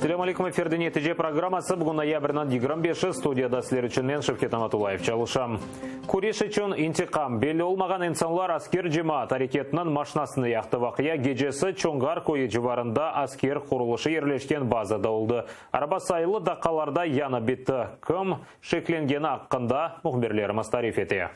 Selâm aleyküm, efirde Netice programması. Bugün noyabrniñ 25-i, studiyada sizler içün men, Şevket Amatullayev, çalışam. Küreş içün intiqam. Belli olmağan insanlar Asker cemaat areketiniñ maşnasını yaqtı. Vaqia gecesi Çonğar köyü civarında Asker qurulışı yerleşken bazada oldı. Araba sayılı daqqalarda yanıp bitti. Kim şeklengeni aqqında mühbirlerimiz tarif ete.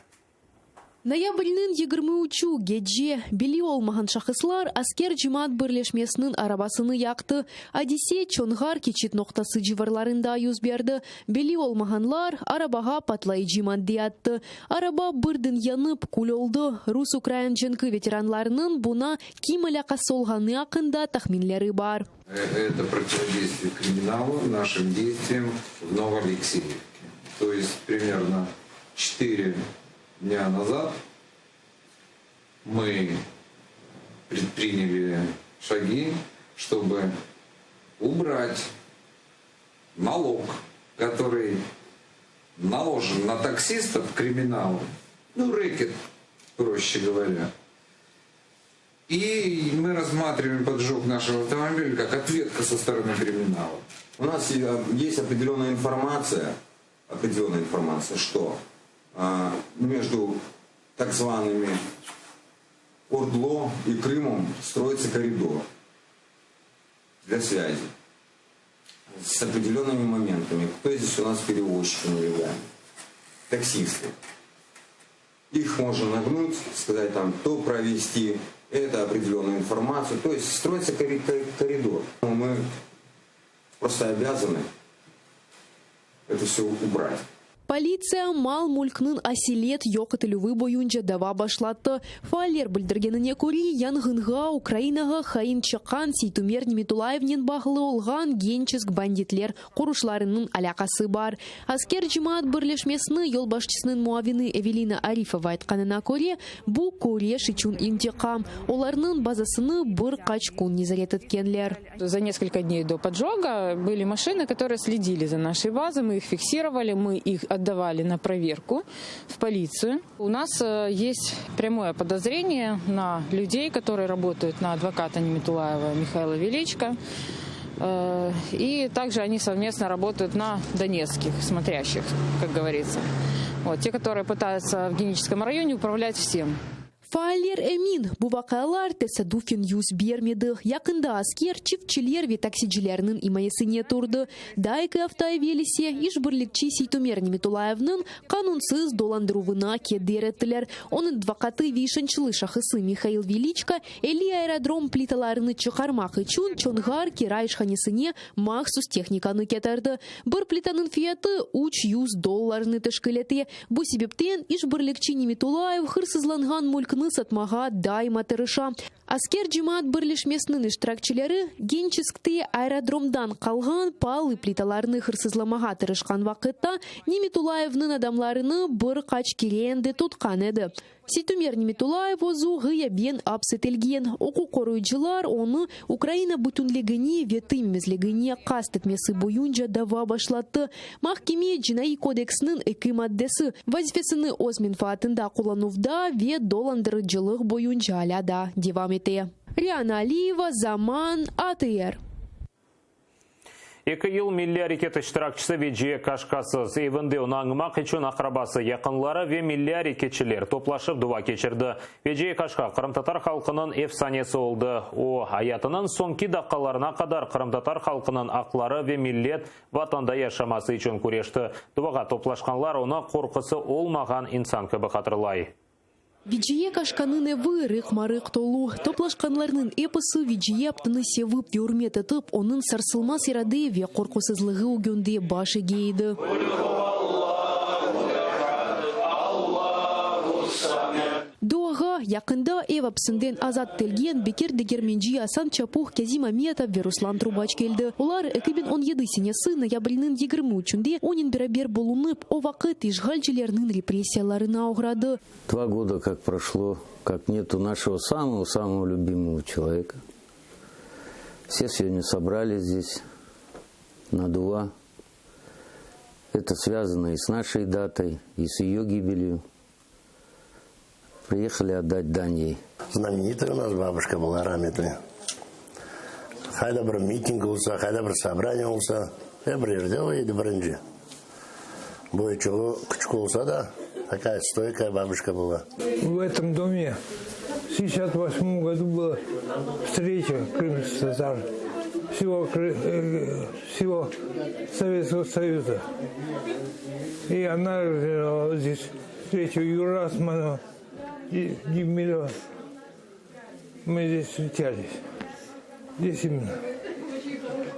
Noyabrniñ 23-ü, gece, belli olmağan şahıslar Asker cemaat birleşmesiniñ arabasını yaqtı. Adise Çonğar keçit noqtası civarlarında yüz berdi. Belli olmağanlar arabağa patlayıcı madde attı. Araba birden yanıp, kül oldı. Rus-ukrain cenki veteranlarınıñ buña kim alâqası olğanı aqqında tahminleri bar. Это противодействие криминалу нашим действиям в Новоалексеевке. То есть примерно четыре дня назад мы предприняли шаги, чтобы убрать налог, который наложен на таксистов криминалом, ну, рэкет, проще говоря. И мы рассматриваем поджог нашего автомобиля как ответка со стороны криминала. У нас есть определенная информация, определенная информация, что между так зваными Ордло и Крымом строится коридор для связи с определенными моментами. Кто здесь у нас перевозчики нелегальные? Таксисты. Их можно нагнуть, сказать там, то провести, это определенную информацию. То есть строится коридор. Мы просто обязаны это все убрать. Politsiya mal-mülkniñ aselet yoq etilüvi boyunca dava başlattı. Faaller bildirgenine köre, yanğınğa Ukrainağa hain çıqqan Seytumer Nimetulayevnen bağlı olğan Gençesk banditler quruşlarınıñ alâqası bar. Asker cemaat birleşmesiniñ yolbaşçısınıñ muavini Evelina Arifova aytqanına köre, bu küreş içün intiqam. Olarnıñ bazasını bir qaç kün nezaret etkenler. За несколько дней до поджога были машины, которые следили за нашей базой, мы их фиксировали, мы их отдавали на проверку в полицию. У нас э, есть прямое подозрение на людей, которые работают на адвоката Неметулаева Михаила Величко. Э, и также они совместно работают на донецких смотрящих, как говорится. Вот, те, которые пытаются в Геническом районе управлять всем. Faaller emin, bu vaqialar tesadufen yüz bermedi. Yaqında Asker çiftçiler ve taksicilerniñ imayesine turdı. Daa eki afta evel ise işbirlikçi Seytumer Nimetulayevniñ qanunsız dolandıruvına keder ettiler. Onıñ advokatı ve işançlı şahısı Mihail Veliçko 50 aerodrom plitalarını çıqarmaq içün Çonğar kira işhanesine mahsus tehnikanı ketirdi. Bir plitanıñ fiyatı 300 dollarnı teşkil ete. Bu sebepten işbirlikçi Nimetulayev hırsızlanğan mülkni satmağa daima tırışa. Asker cemaat birleşmesiniñ iştirakçileri Gençeskte aerodromdan qalğan paalı plitalarnı hırsızlamağa tırışqan vaqıtta Nimetulayevniñ adamlarını bir qaç kere endi tutqan edi. Seytumer Nimetulayev özü ğıyaben aps etilgen. Uquq qoruyıcılar onı Ukraina bütünligine ve tınmezligine qast etmesi boyunca dava başlattı. Mahkeme Cinaiy kodeksniñ eki maddesi, vazifesini öz menfaatında qullanuvda ve dolandırıcılıq boyunca alâ daa devam ete. Riana Aliyeva, Zaman, ATR. Eki yıl milliy areket iştirakçisi Veciye Kaşkasız evinde onı añmaq içün aqrabası, yaqınları ve milliy areketçiler toplaşıp dua keçirdi. Veciye Kaşka qırımtatar halqınıñ efsanesi oldı. O, ayatınıñ soñki daqqalarına qadar qırımtatar halqınıñ aqları ve millet Vatanda yaşaması içün küreşti. Duağa toplaşqanlar onı qorqusı olmağan insan kibi hatırlay. Veciye Kaşkanıñ evi rıqma-rıq tolu. Toplaşqanlarnıñ episi Veciye aptını sevip ve ürmet etip, onıñ sarsılmaz irade ve qorqusızlığı ögünde baş ege edi. Duağa, yaqında ev apsinden azat etilgen Bekir Degermenci, Asan Çapuh, Kâzim Ametov ve Ruslan Trubaç keldi. Olar 2017 senesi noyabrniñ 23-nde onen beraber bulunıp, o vaqıt işğalcilerniñ repressiyalarına oğradı. Dva goda kak proşlo, kak netu našego samogo-samogo lyubimogo çeloveka. Vse segodnâ sobralis zdes na dua. Eto svâzano i s našey datoy, i s eyo gibelyu. Priehali otdat dan ey. Znamenitая у нас бабушка была Раметли. Qayda bir miting olsa, qayda bir sobraniye olsa, er bir yerde o edi birinci. Boyu çoğu küçük olsa da, takaya stoykaya babuşka была. В этом доме в 68 году была встреча крымских татар всего, э, всего Советского Союза. И она организовала здесь встречу Юра Османова и Немилова. Мы здесь встречались. Здесь именно,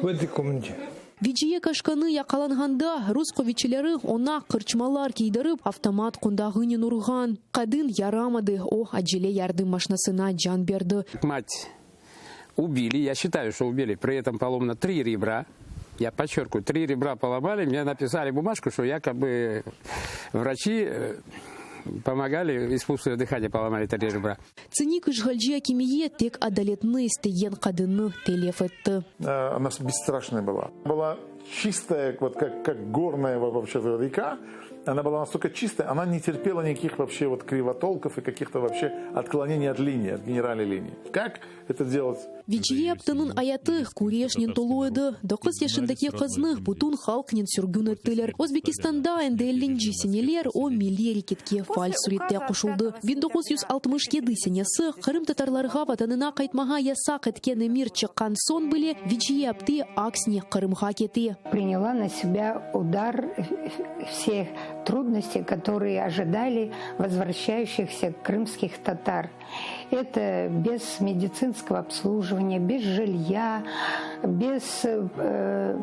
в этой комнате. Veciye Kaşkanı yaqalanğanda rus quvetçileri oña qırçmalar kiydirip, avtomat qundağınen urğan. Qadın yaramadı, o, acele yardım maşinasına can berdi. Мать убили, я считаю, что убили, при этом поломано три ребра. Я подчеркиваю, три ребра поломали, мне написали бумажку, что якобы врачи э, помогали, искусственное дыхание поломали три ребра. Tsinik işğalci akimiyet tek adaletni istegen qadınnı telef etti. Э, Она бесстрашная была. Была чистая, вот как, как горная вообще река. Она была настолько чистая, она не терпела никаких вообще вот кривотолков и каких-то вообще отклонений от линии, от генеральной линии. Как это делать? Veciye apteniñ ayatı küreşnen tolu edi. 9 yaşındaki qıznı bütün halqnen sürgün ettiler. Özbekistanda endi 50 seneler o milliy areketke faal sürette qoşuldı. 1967 senesi qırımtatarlarğa vatanına qaytmağa yasaq etken emir çıqqan soñ bile Veciye apte aksine Qırımğa kete. Приняла на себя удар всех трудностей, которые ожидали возвращающихся крымских татар. Это без медицинского обслуживания, без жилья, без э,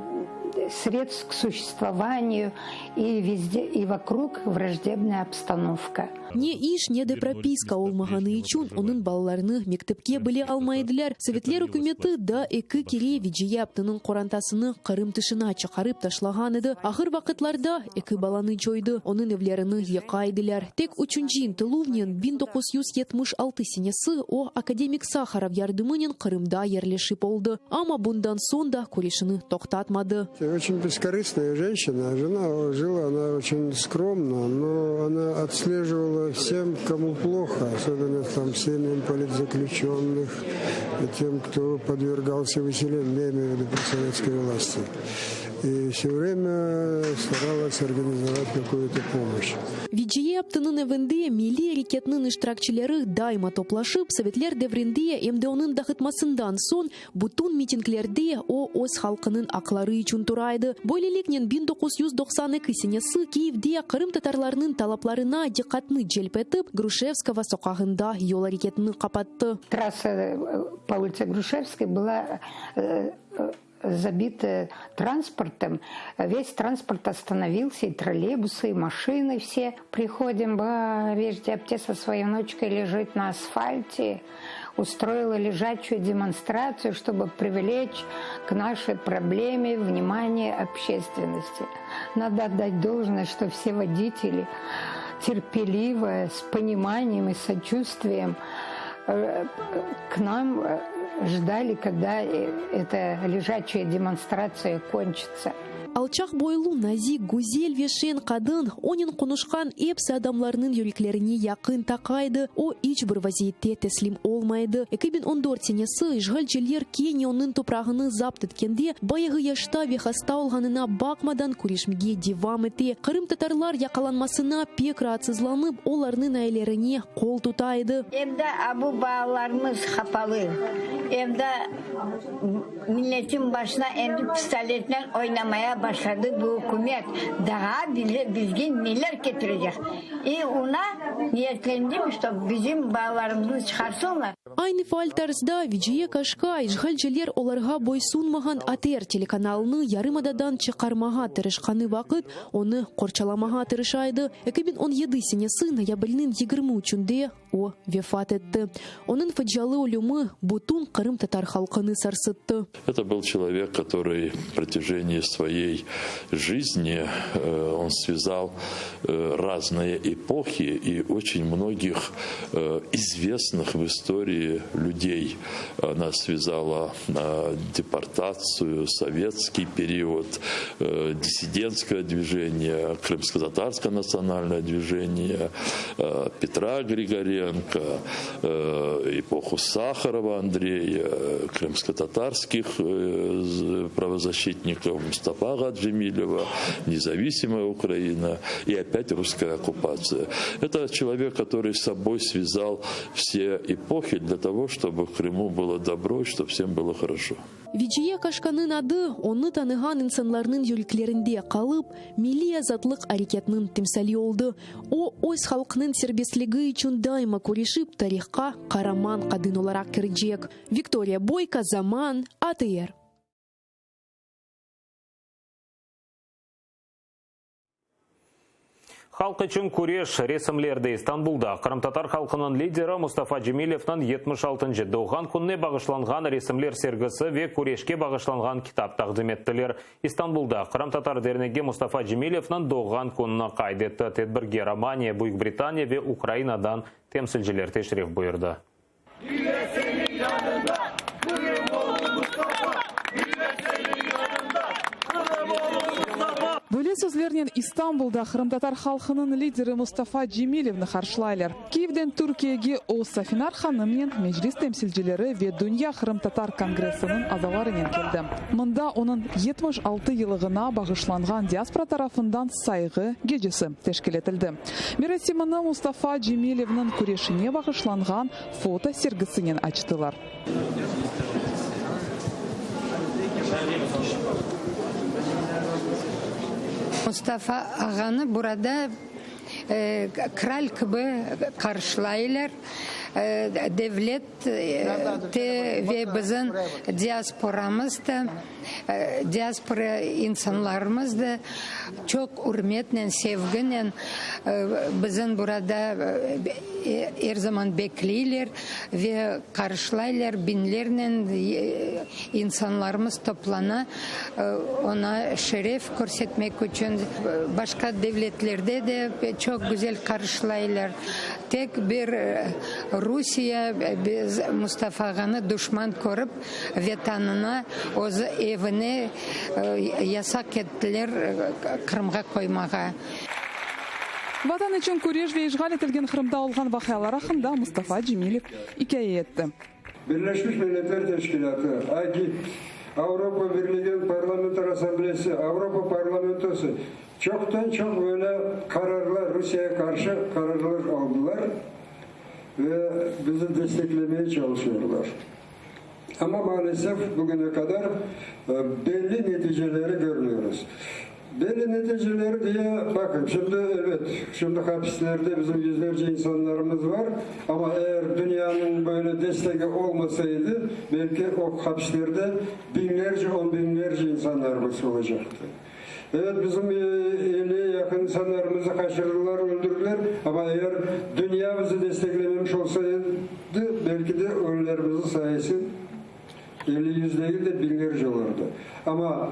средств к существованию и везде и вокруг враждебная обстановка. Ne iş, ne de propiska olmağanı içün onıñ balalarını mektepke bile almay ediler. Sovetler ükümeti daa eki kere Veciye apteniñ qorantasını Qırım tışına çıqarıp taşlağan edi. Ağır vaqıtlarda eki balanı coydı. Onıñ evlerini yaqa ediler. Tek üçünci ıntıluvnen 1976 senesi o akademik Saharov yardımınen Qırımda yerleşip oldı. Amma bundan soñ da küreşini toqtatmadı. Очень бескорыстная женщина. Жена жила, она очень скромно, но она отслеживала всем, кому плохо, особенно там семьям политзаключенных, тем, кто подвергался выселению, я имею в виду при советской власти. И все время старалась организовать какую-то помощь. Veciye apteniñ evinde milliy areketniñ iştirakçileri daima toplaşıp, Sovetler devrinde em de onıñ dağıtmasından soñ bütün mitinglerde o öz halqınıñ aqları içün tura edi. Böyleliknen 1992 senesi Kiyevde qırımtatarlarnıñ talaplarına diqqatnı celp etip, Gruşevskogo soqağında yol areketini qapattı. Трасса э, по улице Грушевской была э, э, забита транспортом. Весь транспорт остановился, и троллейбусы, и машины все. Приходим, ба, Вежди апте со своей внучкой лежит на асфальте. Устроила лежачую демонстрацию, чтобы привлечь к нашей проблеме внимание общественности. Надо отдать должное, что все водители терпеливо, с пониманием и сочувствием э, к нам э, ждали, когда э, эта лежачая демонстрация кончится. Alçaq boylu, nazik, güzel ve şeñ qadın, onen qonuşqan episi adamlarnıñ yüreklerine yaqın taqay edi. O iç bir vaziyette teslim olmay edi. 2014 senesi işğalciler kene onıñ toprağını zapt etkende, bayağı yaşta ve hasta olğanına baqmadan küreşmege devam ete. Qırımtatarlar yaqalanmasına pek raatsızlanıp, olarnıñ ailelerine qol tuta edi. Em de bu bağlarımız qapalı. Em de milletin başına endi pistoletnen oynamaya başladı bu ükümet. Daa bile bizge neler ketirecek. И oña niyetlendim, что bizim balalarımıznı çıqarsınlar. Aynı faal tarzda Veciye Kaşka işğalciler olarğa boysunmağan ATR telekanalını yarımadadan çıqarmağa tırışqanı vaqıt onı qorçalamağa tırışa edi. 2017 senesi noyabrniñ 23-nde o vefat etti. Onıñ facialı ölümi bütün qırımtatar halqını sarsıttı. Это был человек, который в протяжении своей жизни э, он связал э, разные эпохи и очень многих э, известных в истории. истории людей. Она связала депортацию, советский период, диссидентское движение, крымско-татарское национальное движение, Петра Григоренко, эпоху Сахарова Андрея, крымско-татарских правозащитников Мустафа Джемилева, независимая Украина и опять русская оккупация. Это человек, который с собой связал все эпохи для того, чтобы в Крыму было добро и чтобы всем было хорошо. Veciye Kaşkanıñ adı onı tanığan insanlarnıñ yüreklerinde qalıp, milliy azatlıq areketiniñ timsali oldı. O, öz halqınıñ serbestligi içün daima küreşip, tarihqa qaraman qadın olaraq kirecek. Viktoriya Boyko, Zaman, ATR. Halq içün küreş, resimlerde İstanbulda qırımtatar halqınıñ lideri Mustafa Cemilevniñ yetmiş altıncı doğğan kününe bağışlanğan resimler sergisi ve küreşke bağışlanğan kitap taqdim ettiler. İstanbulda Qırımtatar dernegi Mustafa Cemilevniñ doğğan kününi qayd etti. Tedbirge Romaniya, Büyük Britaniya ve Ukrainadan temsilciler teşrif buyurdı. Millet seniñ yanında, Qırımoğlu Mustafa! Millet seniñ yanında, Qırımoğlu Mustafa! Böyle sözlernen İstanbulda qırımtatar halqınıñ lideri Mustafa Cemilevni qarşılaylar. Kyivden Türkiyege o, Safinar hanımnen, Meclis temsilcileri ve Dünya qırımtatar kongressiniñ azalarınen keldi. Mında onıñ 76 yıllığına bağışlanğan diaspora tarafından sayğı gecesi teşkil etildi. Merasimini Mustafa Cemilevniñ küreşine bağışlanğan foto sergisinen açtılar. Mustafa ağanı burada kral kibi qarşılaylar. Devlet te ve bizim diasporamız da, diaspora insanlarımız da çoq ürmetnen, sevginen bizim burada er zaman bekleyler ve qarşılaylar. Biñlernen insanlarımız toplana oña şeref körsetmek içün. Başqa devletlerde de çoq güzel qarşılaylar. Tek bir Rusiye biz Mustafa ağanı duşman körip, Vetanına, özü evine yasaq ettiler Qırımğa qoymağa. Vatan içün küreş ve işğal etilgen Qırımda olğan vaqialar aqqında Mustafa Cemilev ikâye etti. Birleşmiş Milletler Teşkilâtı, AGİT, Avropa Birliginiñ Parlamenter Assambleyası, Avropa Parlamentosı çoqtan-çoq böyle qararlar, Rusiyege qarşı qararlar aldılar ve bizi desteklemeye çalışıyorlar. Amma, maalesef, bugüne qadar belli neticeleri körmeymiz. Belli neticeleri diye, baqıñ, şimdi, ebet, şimdi hapislerde bizim yüzlerce insanlarımız bar, amma eğer dünyanıñ böyle destegi olmasa edi, belki o hapislerde biñlerce, on biñlerce insanlarımız olacaqtı. Evet, bizim elliye yaqın insanlarımızı qaçırdılar, öldürdiler, amma eğer dünya bizi desteklememiş olsa edi, belki de ölülerimizniñ sayısı 50-100 degil de, biñlerce olurdı. Amma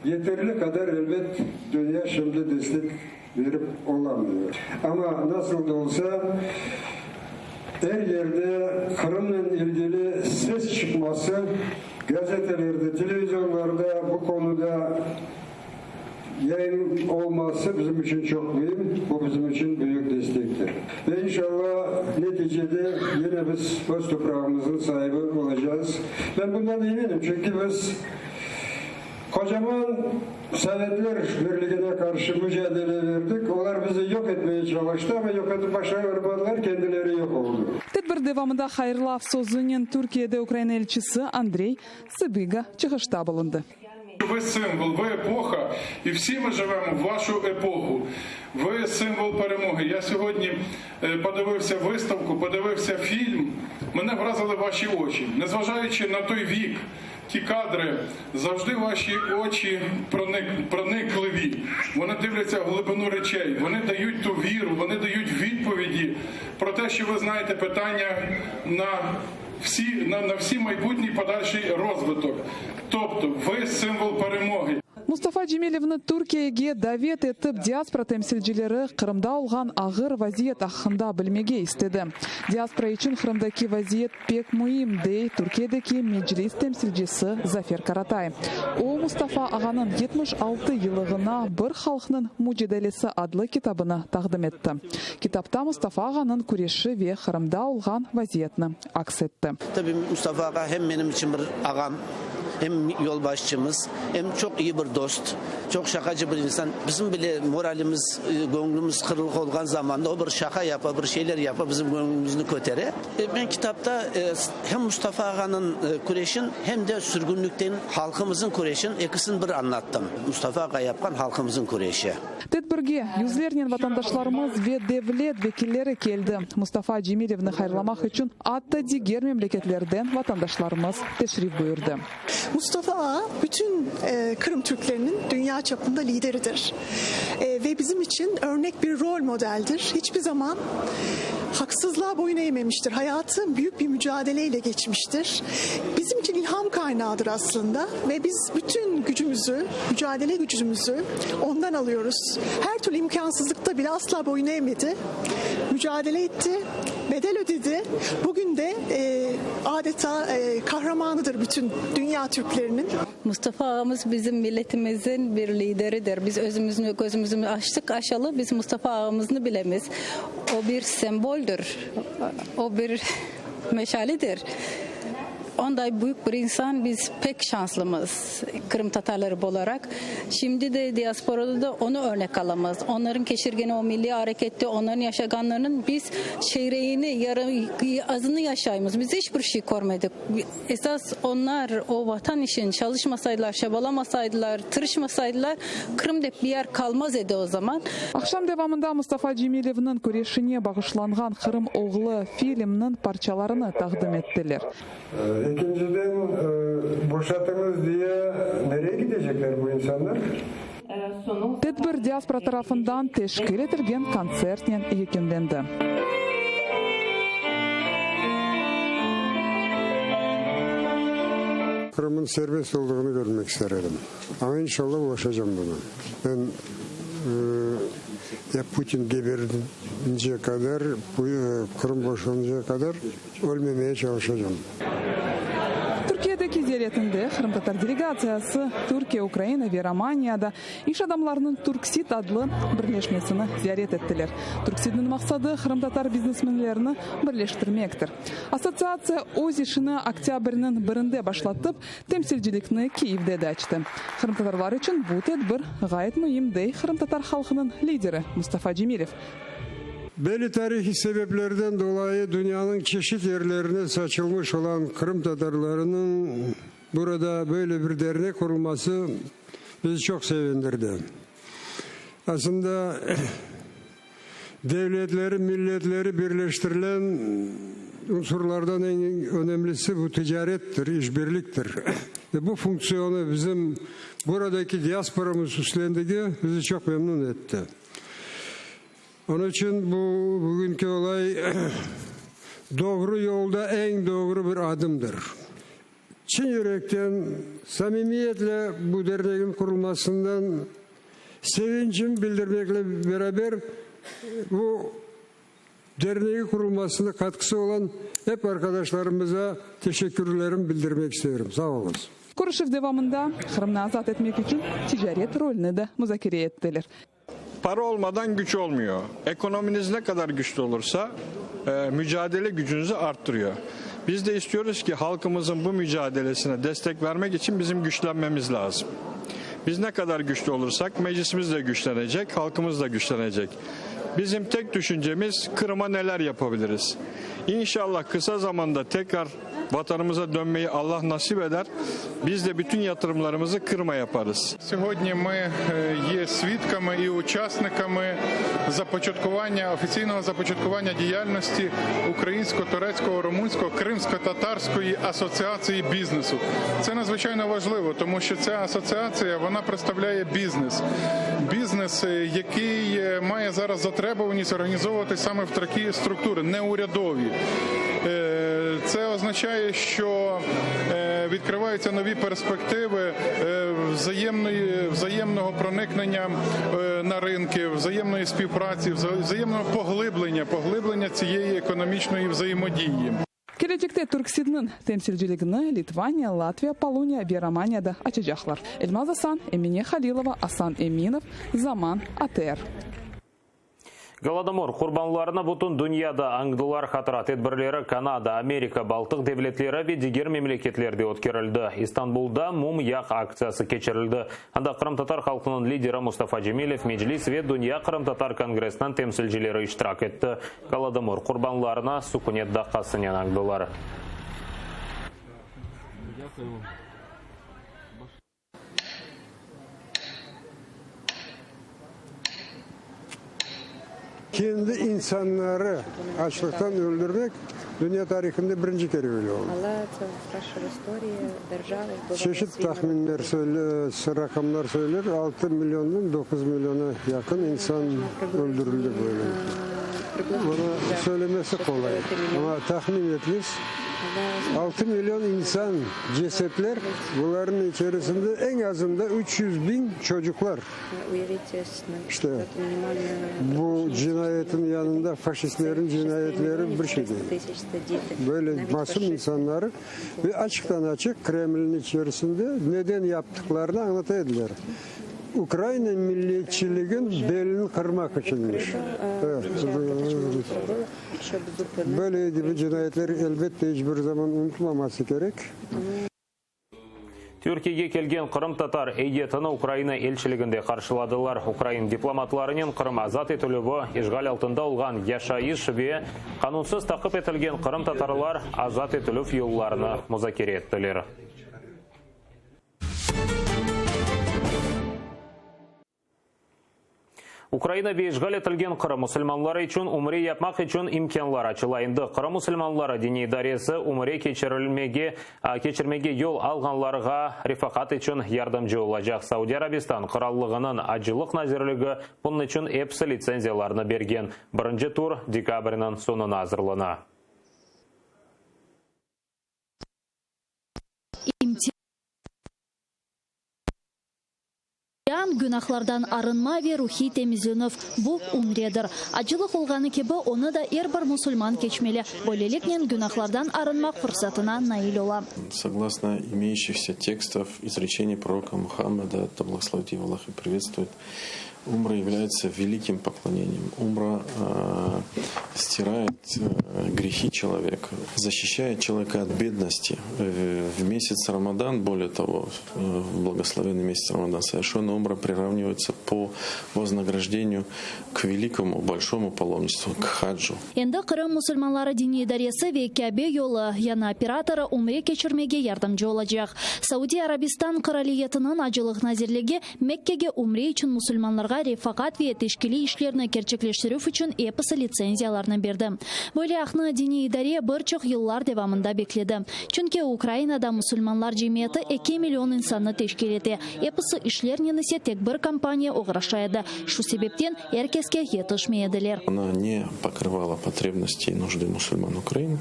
yeterli qadar, elbet, dünya şimdi destek berip olamıyor. Amma nasıl da olsa, er yerde Qırımnen ilgili ses çıqması, gazetelerde, televizionlarda bu konuda yayın olması bizim içün çoq müim, bu bizim içün büyük destektir. Ve inşallah neticede yine biz öz toprağımıznıñ saibi olacağız. Ben bundan eminim, çünki biz qocaman Sovetler Birligine qarşı mücadele berdik, olar bizi yoq etmege çalıştı, amma yoq etip başarmadılar, kendileri yoq oldı. Tedbir devamında hayırlav sözünen Türkiyede Ukraina elçisi Andrey Sıbiga çıqışta bulundı. Ви символ, ви епоха, і всі ми живемо в вашу епоху. Ви символ перемоги. Я сьогодні подивився виставку, подивився фільм. Мене вразили ваші очі. Незважаючи на той вік, ті кадри, завжди ваші очі проник, проникливі. Вони дивляться в глибину речей, вони дають ту віру, вони дають відповіді про те, що ви знаєте питання на всі, на, на всі майбутній подальший розвиток. Тобто ви символ перемоги. Mustafa Cemilevni Türkiyege davet etip, diaspora temsilcileri Qırımda olğan ağır vaziyet aqqında bilmege istedi. Diaspora içün Qırımdaki vaziyet pek müim, dey Türkiyedeki Meclis temsilcisi Zafer Karatay. O, Mustafa ağanıñ 76 yıllığına Bir halqnıñ mücadelesi adlı kitabını taqdim etti. Kitapta Mustafa ağanıñ küreşi ve Qırımda olğan vaziyetni aks etti. Tabi, Mustafa ağa hem menim içün bir ağam, hem yolbaşçımız, hem çoq iyi bir dost, çoq şaqacı bir insan. Bizim bile moralimiz, göñlümiz qırılıq olğan zamanda o bir şaqa yapa, bir şeyler yapa, bizim göñlümizni kötere. Men kitapta hem Mustafa ağanıñ küreşin, hem de sürgünlikten halqımızın küreşin, ekisini bir añlattım. Mustafa ağa yapqan halqımızın küreşi. Tedbirge yüzlernen vatandaşlarımız ve devlet vekilleri keldi. Mustafa Cemilevni hayırlamaq içün atta diger memleketlerden vatandaşlarımız teşrif buyurdı. Mustafa ağa bütün Qırım türkleriniñ dünya çapında lideridir ve bizim içün örnek bir rol modeldir. Hiç bir zaman haksızlığa boyun eğmemiştir. Hayatı büyük bir mücadeleyle geçmiştir. Bizim içün ilham kaynağıdır aslında ve biz bütün gücümüzü, mücadele gücümüzü ondan alıyoruz. Her türlü imkansızlıkta bile asla boyun eğmedi, mücadele etti, bedel ödedi. Bugün de adeta kahramanıdır bütün dünya Türkleriniñ. Mustafa ağamız bizim milletimizin bir lideridir. Biz özümüzni közümüzni açtıq açalı biz Mustafa ağamıznı bilemiz. O bir semboldür, o bir meşaledir. Onday büyük bir insan biz pek şanslımız qırımtatarları olaraq. Şimdi de diasporada da onı örnek alamız. Onların keçirgeni o milliy arekette onların yaşağanlarınıñ biz çeyreğini, yarı, azını yaşaymız. Biz iç bir şey körmedik. Esas onlar o vatan içün çalışmasaydılar, çabalamasaydılar, tırışmasaydılar, Qırım dep bir yer qalmaz edi o zaman. Aqşam devamında Mustafa Cemilevniñ küreşine bağışlanğan Qırım oğlu filmniñ parçalarını taqdim ettiler. Ekinciden, boşatıñız diye nereye gidecekler bu insanlar? Tedbir diaspora tarafından teşkil etilgen kontsertnen yekünlendi. Qırım'ın serbest olduğunu körmek ister edim. Amma inşallah ulaşacam buna. Ben ya Putin geberince qadar, Qırım boşanıncaya qadar ölmemeye çalışacam. Türkiyedeki ziyaretinde qırımtatar delegatsiyası Türkiye, Ukraina ve Romaniyada iş adamlarınıñ Türksid adlı birleşmesini ziyaret ettiler. Türksidniñ maqsadı, qırımtatar biznesmenlerini birleştirmektir. Assotsiatsiya öz işini oktâbrniñ birinde başlatıp, Temsilcilikni Kiyevde de açtı. Qırımtatarlar içün bu tedbir ğayet müim, dey qırımtatar halqınıñ lideri Mustafa Cemilev. Belli tarihiy sebeplerden dolayı dünyanıñ çeşit yerlerine saçılmış olan qırımtatarlarınıñ burada böyle bir dernek qurulması bizi çoq sevindirdi. Aslında, Devletleri, milletleri birleştirilen unsurlardan eñ önemlisi bu ticarettir, işbirliktir. Ve bu funktsiyonı bizim buradaki diasporamız üstlendigi bizi çoq memnun etti. Onıñ içün bu bugünki olay doğru yolda eñ doğru bir adımdır. Çin yürekten, samimiyetle bu dernegiñ qurulmasından sevinçim bildirmekle beraber, bu dernegi qurulmasına qatqısı olan ep arqadaşlarımıza teşekkürlerim bildirmek isterim. Sağ oluñız. Körüşüv devamında Qırımnı azat etmek içün ticaret rolüni de muzakere ettiler. Para olmadan güç olmuyor. Ekonominiz ne kadar güçlü olursa, mücadele gücünüzü arttırıyor. Biz de istiyoruz ki, halkımızın bu mücadelesine destek vermek için bizim güçlenmemiz lazım. Biz ne kadar güçlü olursak, meclisimiz de güçlenecek, halkımız da güçlenecek. Bizim tek düşüncemiz Kırım'a neler yapabiliriz. İnşallah kısa zamanda tekrar Vatanımıza dönmeyi Allah nasip eder, biz de bütün yatırımlarımızı Kırıma yaparız. Сьогодні ми є свідками і учасниками започаткування, офіційного започаткування діяльності Українсько-турецького, румунського, кримсько-татарської асоціації бізнесу. Це надзвичайно важливо, тому що ця асоціація, вона представляє бізнес. Бізнес, який має зараз затребуваність організовувати саме в такі структури, неурядові. Це означає, що відкриваються нові перспективи взаємної, взаємного проникнення на ринки, взаємної співпраці, взаємного поглиблення, поглиблення цієї економічної взаємодії. Kelecekte Türksibniñ temsilciligini Litvaniya, Latviya, Poloniya ve Romaniyada açacaqlar. Elmaz Asan, Emine Halilova, Asan Eminov, Zaman, ATR. Golodomor qurbanlarını bütün dünyada añdılar, hatıra tedbirleri Kanada, Amerika, Baltıq devletleri ve diger memleketlerde ötkerildi. İstanbulda Mum yaq aktsiyası keçirildi. Anda qırımtatar halqınıñ lideri Mustafa Cemilev, Meclis ve Dünya qırımtatar kongressiniñ temsilcileri iştirak etti. Golodomor qurbanlarını sükünet daqqasınen añdılar. Kendi insanları açlıqtan öldürmek dünya tarihında birinci kere öyle oldı. Çeşit tahminler raqamlar söyler, altı milliondan doquz milliona yaqın insan öldürildi böylelikle. Bunı söylemesi qolay, amma tahmin etmez. 6 million insan cesetler, bularnıñ içerisinde eñ azında 300 biñ çocuqlar. İşte, bu cinayetin yanında faşistlerin cinayetleri bir şey değil. Böyle masum insanları ve açıqtan-açıq Kremlniñ içerisinde neden yaptıqlarını añlata ediler. Ukraina milliyetçiligin belini qırmaq içünmiş. Böyle kibi cinayetler, elbette, iç bir zaman unutılmaması kerek. Türkiyege kelgen qırımtatar eyyetini Ukraina elçiliginde qarşıladılar. Ukrain diplomatlarınen Qırım azat etilüvi, işğal altında olğan yaşayış ve qanunsız taqip etilgen qırımtatarlar azat etilüv yollarını muzakere ettiler. Ukraina ve işğal etilgen Qırım musulmanları içün ümre yapmaq içün imkânlar açıla. Endi Qırım musulmanları diniy idaresi ümre keçirilmege keçirmege yol alğanlarğa refaqat içün yardımcı olacaq. Saudiy Arabistan Qırallığınıñ Acılıq nazirligi bunıñ içün episi litsenziyalarnı bergen. Birinci tur dekabrniñ soñuna azırlana. İmtian, günahlardan arınma ve ruhiy temizlenüv, bu, ümredir. Acılıq olğanı kibi, onı da er bir musulman keçmeli, böyleliknen günahlardan arınmaq fırsatına nail ola. Согласно имеющихся текстов изречений пророка Мухаммеда, да благословит его Аллах и приветствует, умра является великим поклонением. Умра э, стирает э, грехи человека, защищает человека от бедности. Э, в месяц Рамадан, более того, в благословенный месяц Рамадан, совершенно умра приравнивается по вознаграждению к великому, большому паломничеству, к хаджу. Endi Qırım musulmanları diniy idaresi ve Kâbe yolu yañı operatorı ümre keçirmege yardımcı olacaq. Saudiy Arabistan Qıraliyetiniñ Acılıq nazirligi Mekkege ümre içün musulmanlarğa refaqat ve teşkiliy işlerni kerçekleştirüv içün episi litsenziyalarnı berdi. Böyle aqnı diniy idare bir çoq yıllar devamında bekledi. Çünki Ukrainada musulmanlar cemiyeti eki million insannı teşkil ete, episi işlernen ise tek bir kompaniya oğraşa edi, şu sebepten er keske yetişmey ediler. Она не покрывала потребности и нужды мусульман Украины.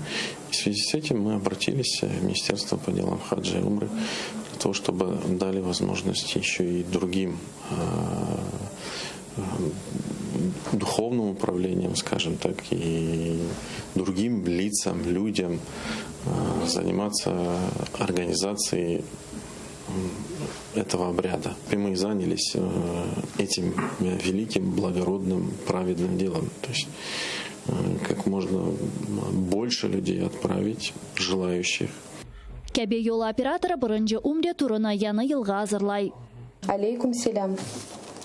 В связи с этим мы обратились в Министерство по делам хаджа и умры для того, чтобы дали возможность еще и другим духовным управлениям, скажем так, и другим лицам, людям заниматься организацией этого обряда. И мы занялись этим великим, благородным, праведным делом. То есть как можно больше людей отправить, желающих. Kâbe yolu operatorı birinci ümre turını yañı yılğa azırlay. Aleyküm selâm.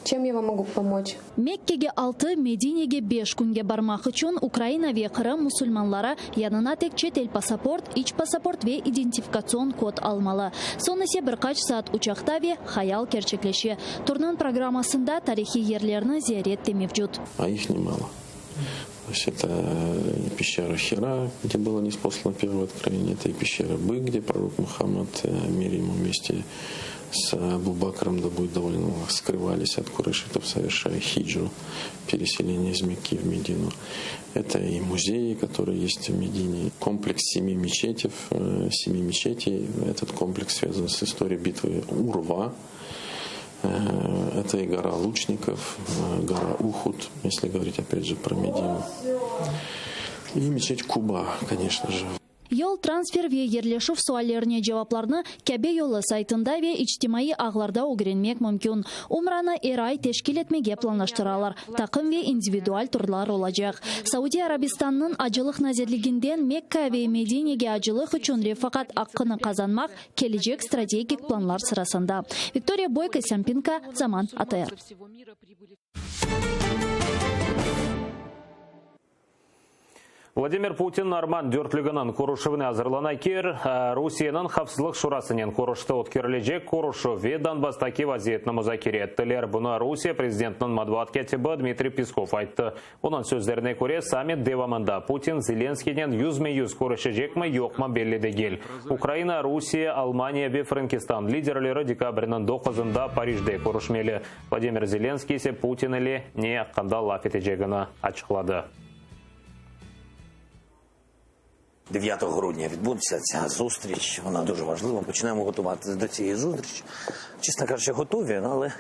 Чем я вам могу помочь? Mekkege altı, Medinege beş künge barmaq içün Ukraina ve Qırım musulmanları yanına tek çetel pasaport, iç pasaport ve identifikatsion kod almalı. Soñ ise bir qaç saat uçaqta ve hayal kerçekleşe. Turnıñ programmasında tarihiy yerlerni ziyaret de mevcut. А их немало. То есть это и пещера Хира, где было ниспослано первое откровение, это и пещера Бык, где пророк Мухаммад, мир ему вместе. с Абу Бакром, да будет доволен Аллах, скрывались от курайшитов, совершая хиджру, переселение из Мекки в Медину. Это и музеи, которые есть в Медине, комплекс семи мечетей, э, семи мечетей. Этот комплекс связан с историей битвы Урва, э, это и гора Лучников, э, гора Ухуд, если говорить опять же про Медину. И мечеть Куба, конечно же. Yol, transfer ve yerleşüv suallerine cevaplarnı Kâbe yolu saytında ve içtimaiy ağlarda ögrenmek mümkün. Umranı er ay teşkil etmege planlaştıralar, taqım ve individual turlar olacaq. Saudiy Arabistannıñ Acılıq nazirliginden Mekka ve Medinege acılıq içün refaqat aqqını qazanmaq kelecek strategik planlar sırasında. Viktoriya Boyko, İslâm Pinka, Zaman, ATR. Vladimir Putin Normand dörtlüginiñ körüşüvine azırlana ker, Rusiyeniñ Havfsızlıq Şurasınen körüşti. Ötkerilecek körüşüv ve Donbasstaki vaziyetni muzakere ettiler. Bunı Rusiye prezidentiniñ matbuat kâtibi Dmitriy Peskov ayttı. Onıñ sözlerine köre, sammit devamında Putin Zelenskiynen yüzme-yüz körüşecekmi, yoqmı belli degil. Ukraina, Rusiye, Almaniya ve Frenkistan liderleri dekabrniñ doquzında Parijde körüşmeli. Vladimir Zelenskiy ise Putin ile ne aqqında laf etecegini açıqladı. 9 грудня відбудеться ця зустріч. Вона дуже важлива. Починаємо готуватися до цієї зустрічі. Чесно кажучи, готові, але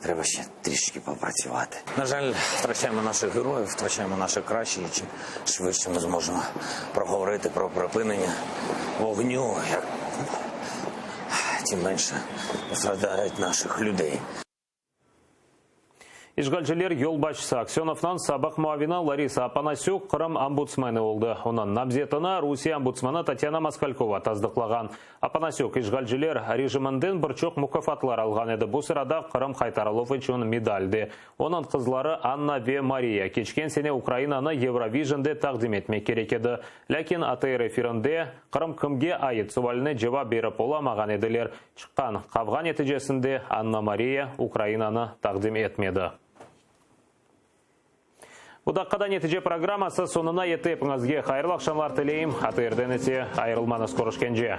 треба ще трішки попрацювати. На жаль, втрачаємо наших героїв, втрачаємо наше краще, і чим швидше ми зможемо проговорити про припинення вогню, як тим менше пострадають наших людей. İşğalciler yolbaşçısı Aksönovnıñ sabıq muavini Larisa Opanasük Qırım ombudsmeni oldı. Onıñ namzetini Rusiye ombudsmeni Tatyana Moskalkova tasdıqlağan. Opanasük işğalciler rejiminden bir çoq mukâfatlar alğan edi, bu sırada Qırım qaytarıluv içün medal de. Onıñ qızları Anna ve Mariya keçken sene Ukrainanı Eurovisionde taqdim etmek kerek edi. Lâkin ATR efirinde Qırım kimge ait sualine cevap berip olamağan ediler. Çıqqan qavğa neticesinde Anna Mariya Ukrainanı taqdim etmedi. Bu daqqada Netice programması soñuna yetti. Epiñizge hayırlı aqşamlar tileyim. ATRden ise ayırılmañız. Körüşkence.